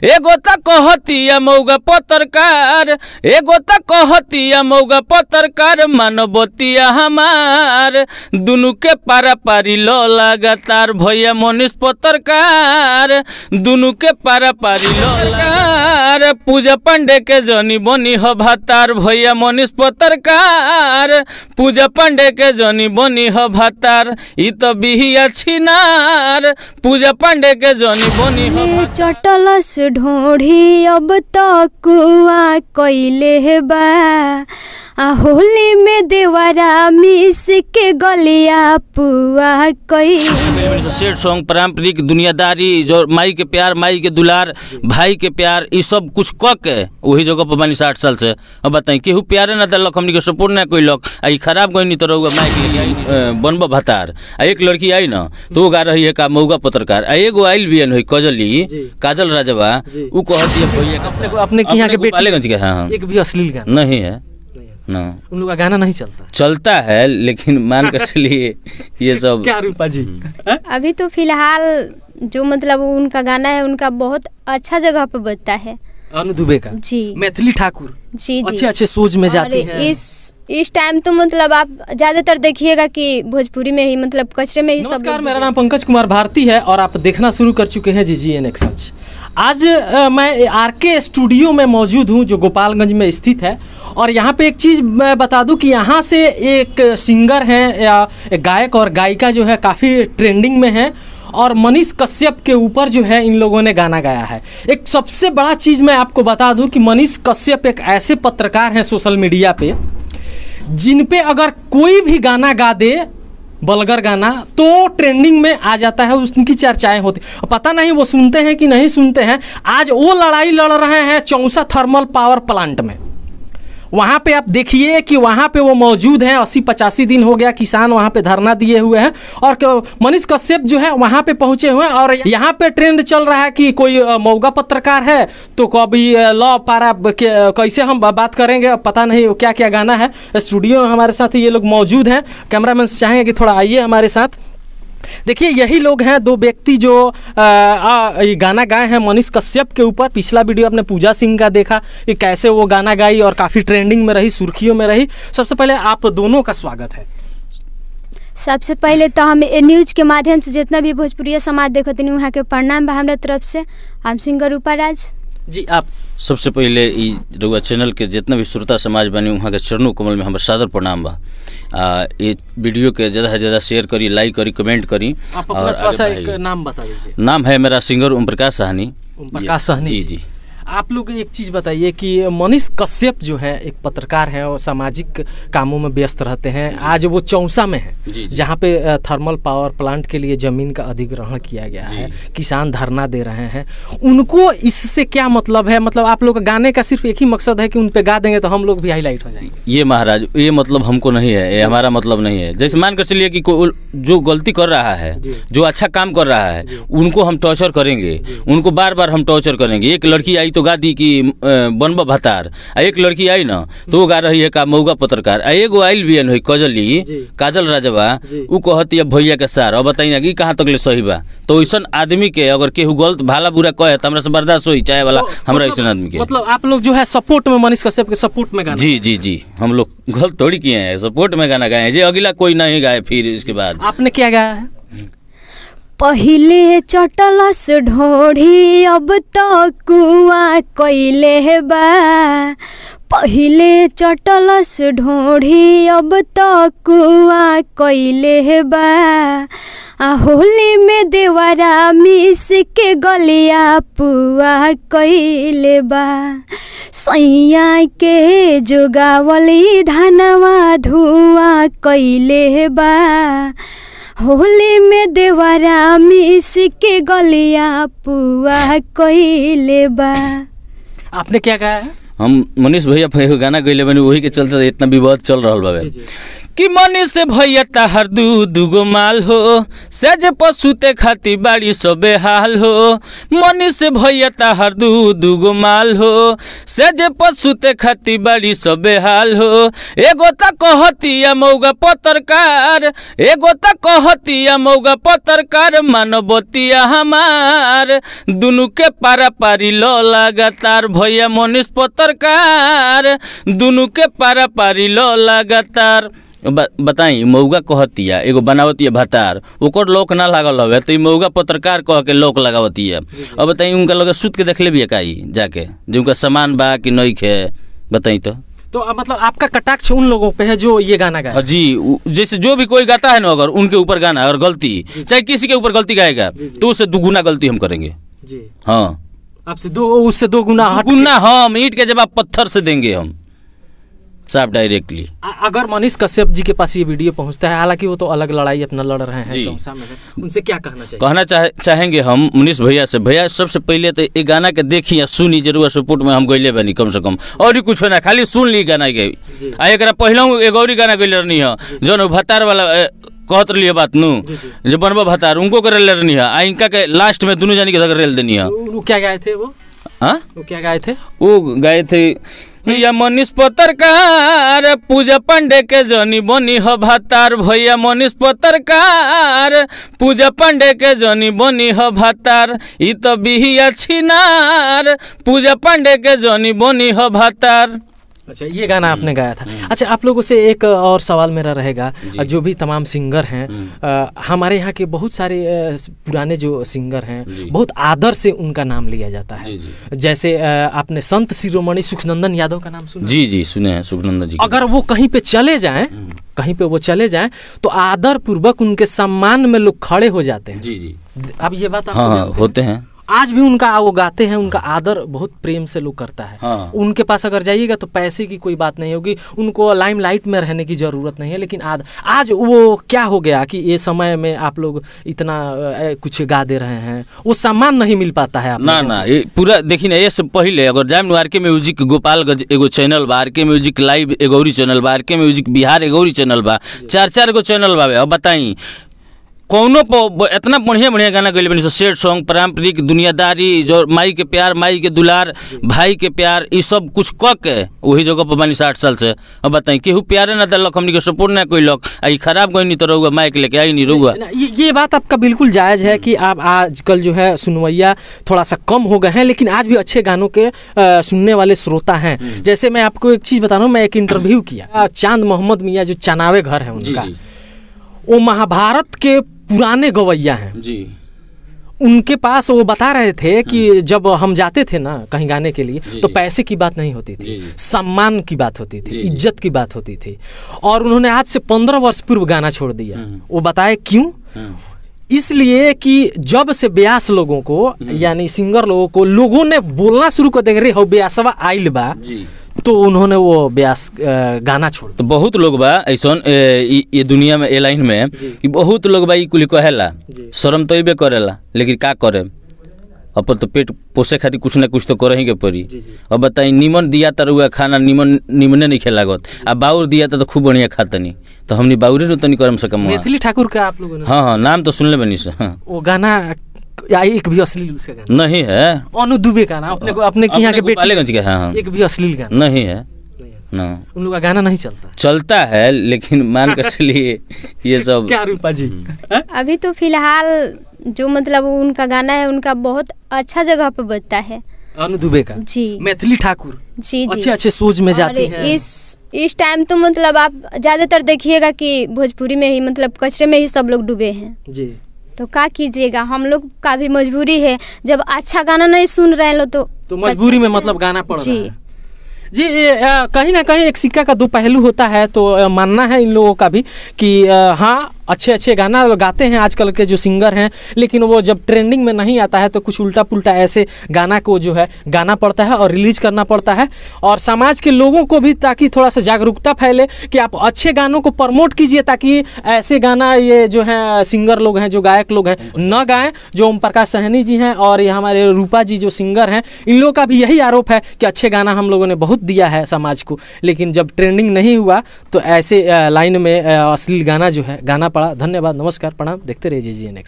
एगो त कहतिया मौगा पत्रकार, एगो त कहतिया मौगा पत्रकार, मानवतिया हमार, दुनू के पारा पारी लो लगातार। भैया मनीष पत्रकार, दुनू के पारा पारी लो लगातार। पूजा पांडे के जनी बनी ह भातार, भैया मनीष पत्रकार, पूजा पांडे के जनी बनी ह भातार। ई त बिहिया छिनार, पूजा पांडे के जनी बनी ह। चटलस ढोढ़ी अब त कुआ कइले बा, आ होली में देवरा मिस के गलिया पुआ कइले। सेठ सॉन्ग पारंपरिक दुनियादारी, जो माई के प्यार, माई के दुलार, भाई के प्यार, ये सब कुछ क के वही जगह पर बानी 60 साल से। अब बताई केहू प्यारे ना दिलक, हमनी के सपोर्ट ना कोई आ खराब गई तो रहुआ माई के बनब भतार। आ एक लड़की आई ना तो वो गा रही है का मौगा पत्रकार, आ एगो आइल भी हुई कजली, काजल राजवा, उ कहती है भैया अपने के यहाँ के गोपालगंज के। हाँ, एक भी अश्लील गाना नहीं है ना, उन लोग का गाना नहीं चलता। चलता है लेकिन मान कर चलिए ये सब। क्या रूपा जी, अभी तो फिलहाल जो मतलब उनका गाना है उनका बहुत अच्छा जगह पे बजता है। अनु दुबे का जी, मैथिली ठाकुर जी, अच्छे अच्छे सोच में जाते हैं। इस टाइम तो मतलब आप ज्यादातर देखिएगा कि भोजपुरी में ही मतलब कचरे में ही सब। नमस्कार, मेरा नाम पंकज कुमार भारती है और आप देखना शुरू कर चुके हैं GGN सच। आज मैं आरके स्टूडियो में मौजूद हूँ जो गोपालगंज में स्थित है। और यहाँ पे एक चीज़ मैं बता दूँ कि यहाँ से एक सिंगर हैं या गायक और गायिका जो है काफ़ी ट्रेंडिंग में हैं और मनीष कश्यप के ऊपर जो है इन लोगों ने गाना गाया है। एक सबसे बड़ा चीज़ मैं आपको बता दूं कि मनीष कश्यप एक ऐसे पत्रकार हैं सोशल मीडिया पे जिन पे अगर कोई भी गाना गा दे, बलगर गाना, तो ट्रेंडिंग में आ जाता है, उनकी चर्चाएं होती। पता नहीं वो सुनते हैं कि नहीं सुनते हैं। आज वो लड़ाई लड़ रहे हैं चौसा थर्मल पावर प्लांट में। वहाँ पे आप देखिए कि वहाँ पे वो मौजूद हैं। 80-85 दिन हो गया, किसान वहाँ पे धरना दिए हुए हैं और मनीष कश्यप जो है वहाँ पे पहुँचे हुए हैं। और यहाँ पे ट्रेंड चल रहा है कि कोई मौगा पत्रकार है तो कभी लॉ पारा कैसे हम बात करेंगे, पता नहीं क्या क्या गाना है। स्टूडियो में हमारे साथ ये लोग मौजूद हैं। कैमरामैन से चाहेंगे कि थोड़ा आइए हमारे साथ। देखिए यही लोग हैं, दो व्यक्ति जो गाना गाए हैं मनीष कश्यप के ऊपर। पिछला वीडियो आपने पूजा सिंह का देखा कि कैसे वो गाना गाई और काफ़ी ट्रेंडिंग में रही, सुर्खियों में रही। सबसे पहले आप दोनों का स्वागत है। सबसे पहले तो हम न्यूज़ के माध्यम से जितना भी भोजपुरिया समाज देखते वहाँ के प्रणाम बा हमारे तरफ से। हम सिंगर रूपा राज जी। आप सबसे पहले रउआ चैनल के जितना भी श्रोता समाज बनी वहाँ के चरणों कमल में हमारे सादर प्रणाम बा। ये वीडियो के ज़्यादा से ज़्यादा शेयर करी, लाइक करी, कमेंट करी। आप अपना थोड़ा सा एक नाम बता दीजिए। नाम है मेरा सिंगर ओम प्रकाश साहनी। ओम प्रकाश साहनी जी जी। आप लोग एक चीज़ बताइए कि मनीष कश्यप जो है एक पत्रकार हैं और सामाजिक कामों में व्यस्त रहते हैं। आज वो चौसा में हैं जहाँ पे थर्मल पावर प्लांट के लिए ज़मीन का अधिग्रहण किया गया है, किसान धरना दे रहे हैं। उनको इससे क्या मतलब है? मतलब आप लोग का गाने का सिर्फ एक ही मकसद है कि उन पर गा देंगे तो हम लोग भी हाईलाइट हो जाएंगे? ये महाराज, ये मतलब हमको नहीं है, ये हमारा मतलब नहीं है। जैसे मान कर चलिए कि जो गलती कर रहा है, जो अच्छा काम कर रहा है, उनको हम टॉर्चर करेंगे, उनको बार बार हम टॉर्चर करेंगे। एक लड़की आई तो गा दी कि बनब भतार, आ एक लड़की आई ना तो वो गा रही है का मौगा पत्रकार, आ एगो आइल भी हुई कजली, काजल राजवा, उ कहती है भैया के सार। अब बताई ना कि कहाँ तक ले सही बा। तो ऐसा आदमी के अगर केहू गलत भाला बुरा कहे तो हमरा से बर्दाश्त होई चाहे वाला हमरा ऐसा आदमी के। मतलब आप लोग जो है सपोर्ट में, मनीष कश्यप के सपोर्ट में गाना। जी जी जी, हम लोग गलत थोड़ी किए हैं, सपोर्ट में गाना गाए हैं जी। अगला कोई नहीं गाए फिर इसके बाद। आपने क्या गाया है? पहिले चटलस ढोढ़ी अब त कुआ कइले बा, पहिले चटलस ढोढ़ी अब त कुआ कइले बा, आ होली में देवरा मिस के गलिया पुआ कइले बा, सैया के जोगावली धनवा धुआ कइले बा, होली में देवरा मिस के गलिया पुआ कइले बा। आपने क्या गाया है? हम मनीष भैया गाना गैले बनी, वही के चलते इतना विवाद चल रहा बाबे। कि मनी से भैया ताहर दू दूगो माल हो, सेज पशुते खाती बाड़ी सबे हाल हो। मनी से भैया ताहर दू दूगो माल हो, सेज पशुते खाती बाड़ी सबे हाल हो। एगो त कहतिया मौगा पत्रकार, एगो त कहतिया मौगा पत्रकार, मानवतिया हमार, दुनू के पारा पारी लो लगातार भैया मनीष पत्रकार, दुनू के पारा पारी लो लगातार। बताई मौगा कहतिया एगो बनावतिया भतार, ओकर लोक ना लागल हवे तो मौगा पत्रकार कह के लोक लगावतिया। अब बताई उनका लोग सुत के देखले भी काई जाके जे उनका सामान बा कि नहीं खे, बताई तो मतलब आपका कटाक्ष उन लोगों पे है जो ये गाना गाए। जी, जैसे जो भी कोई गाता है ना, अगर उनके ऊपर गाना और गलती चाहे किसी के ऊपर गलती गाएगा तो उससे दुगुना गलती हम करेंगे। जी हाँ, आपसे दो उससे दो गुना गुना हम ईंट के जवाब पत्थर से देंगे हम साहब डायरेक्टली। अगर मनीष कश्यप जी के पास ये वीडियो पहुंचता है, हालांकि वो तो अलग लड़ाई अपना लड़ रहे हैं चौसा में, उनसे क्या कहना चाहिए? कहना चाहेंगे हम मनीष भैया से, भैया सबसे पहले तो ये गाना के देखी या सुनी जरूर, सपोर्ट में हम गईले बनी कम से कम, और कुछ ना खाली सुन ली गाना के। आ एक पहले एगो और गाना गईले रहनी है जौन भतार वाला कहत रही बात नू जो बनबा भतार, उनको के रेल रहनी है आ इनका के लास्ट में दोनों जानी के रेल देनी है। वो क्या गाए थे वो? हाँ, वो क्या गाए थे? वो गाए थे भैया मनीष पत्रकार, पूजा पांडे के जनी बनी ह भातार, भैया मनीष पत्रकार, पूजा पांडे के जनी बनी ह भातार, ई तो बिहिया छिनार, पूजा पांडे के जनी बनी ह भातार। अच्छा, ये गाना आपने गाया था। अच्छा, आप लोगों से एक और सवाल मेरा रहेगा, जो भी तमाम सिंगर हैं, हमारे यहाँ के बहुत सारे पुराने जो सिंगर हैं, बहुत आदर से उनका नाम लिया जाता है। जैसे आपने संत शिरोमणि सुखनंदन यादव का नाम सुना? जी जी, सुने हैं सुखनंदन जी। अगर वो कहीं पे चले जाएँ, कहीं पे वो चले जाएँ तो आदर पूर्वक उनके सम्मान में लोग खड़े हो जाते हैं। जी जी, अब ये बात हाँ होते हैं, आज भी उनका वो गाते हैं, उनका आदर बहुत प्रेम से लोग करता है। हाँ। उनके पास अगर जाइएगा तो पैसे की कोई बात नहीं होगी, उनको लाइमलाइट में रहने की ज़रूरत नहीं है। लेकिन आज आज वो क्या हो गया कि ये समय में आप लोग इतना कुछ गा दे रहे हैं, वो सम्मान नहीं मिल पाता है। ना ना, ये पूरा देखी ना, ये सब पहले अगर जाए आर के म्यूजिक गोपालगंज एगो चैनल बा, आर के म्यूजिक लाइव एगो चैनल बा, आर के म्यूजिक बिहार एगो चैनल बा, चार चार गो चैनल बा। अब बताई कौनो इतना बढ़िया बढ़िया गाना गैले बनी, सेड सॉन्ग, पारंपरिक, दुनियादारी, जो माई के प्यार, माई के दुलार, भाई के प्यार, ये सब कुछ क के वही जगह पर बनी 60 साल से। अब बताई केहू प्यारे ना दिलक, हमनी के सपोर्ट ना कोई आई खराब गई नहीं तो रहुआ माइक लेके आई नहीं रहुआ। ये बात आपका बिल्कुल जायज़ है कि आप आजकल जो है सुनवैया थोड़ा सा कम हो गए हैं, लेकिन आज भी अच्छे गानों के सुनने वाले श्रोता हैं। जैसे मैं आपको एक चीज़ बता रहा हूँ, मैं एक इंटरव्यू किया चांद मोहम्मद मियाँ जो चनावे घर है उनका, वो महाभारत के पुराने गवैया हैं जी। उनके पास वो बता रहे थे कि जब हम जाते थे ना कहीं गाने के लिए तो पैसे की बात नहीं होती थी, सम्मान की बात होती थी, इज्जत की बात होती थी। और उन्होंने आज से 15 वर्ष पूर्व गाना छोड़ दिया। वो बताए क्यों? इसलिए कि जब से ब्यास लोगों को यानी सिंगर लोगों को लोगों ने बोलना शुरू कर देंगे हो ब्यासवा आइल बा, तो उन्होंने वो ब्यास गाना छोड़। तो बहुत लोग बा ऐसा ये दुनिया में ए लाइन में कि बहुत लोग बा कुल कहेला, शर्म तो इबे करेला, लेकिन का करे, अपन तो पेट पोसे खातिर कुछ ना कुछ तो करे ही के पड़ी। अब बताई निमन दिया तरुआ खाना निमन निमने नहीं खेलागत, आ बाउर दिया तो खूब बढ़िया खातनी, तो हमनी बाउरे नु तनी करम सकम। मैथिली ठाकुर का आप लोगों ने? हाँ हाँ, नाम तो सुनले बनी से। हाँ। वो गाना एक भी अश्लील उसका गाना नहीं है। अनु दुबे का नाम अपने अपने यहाँ के गोपालगंज के, हाँ, एक भी अश्लील गाना नहीं है ना, उन लोग का गाना नहीं चलता। चलता है लेकिन मान कर चलिए ये सब क्या रूपा जी अभी तो फिलहाल जो मतलब उनका गाना है उनका बहुत अच्छा जगह पे बजता है, अनु दुबे का जी, मैथिली ठाकुर जी, अच्छे अच्छे सोच में जाते हैं। इस टाइम तो मतलब आप ज्यादातर देखिएगा कि भोजपुरी में ही मतलब कचरे में ही सब लोग डूबे हैं जी। तो क्या कीजिएगा, हम लोग का भी मजबूरी है, जब अच्छा गाना नहीं सुन रहे लोग तो मजबूरी में मतलब गाना पड़ रहा है जी। कहीं ना कहीं एक सिक्का का दो पहलू होता है, तो मानना है इन लोगों का भी कि हाँ अच्छे अच्छे गाना गाते हैं आजकल के जो सिंगर हैं, लेकिन वो जब ट्रेंडिंग में नहीं आता है तो कुछ उल्टा पुल्टा ऐसे गाना को जो है गाना पड़ता है और रिलीज करना पड़ता है। और समाज के लोगों को भी ताकि थोड़ा सा जागरूकता फैले कि आप अच्छे गानों को प्रमोट कीजिए, ताकि ऐसे गाना ये जो हैं सिंगर लोग हैं, जो गायक लोग हैं, न गाएं। जो ओम प्रकाश सहनी जी हैं और ये हमारे रूपा जी जो सिंगर हैं, इन लोगों का भी यही आरोप है कि अच्छे गाना हम लोगों ने बहुत दिया है समाज को, लेकिन जब ट्रेंडिंग नहीं हुआ तो ऐसे लाइन में अश्लील गाना जो है गाना पड़ा। धन्यवाद, नमस्कार, प्रणाम। देखते रहिए जी जी एन।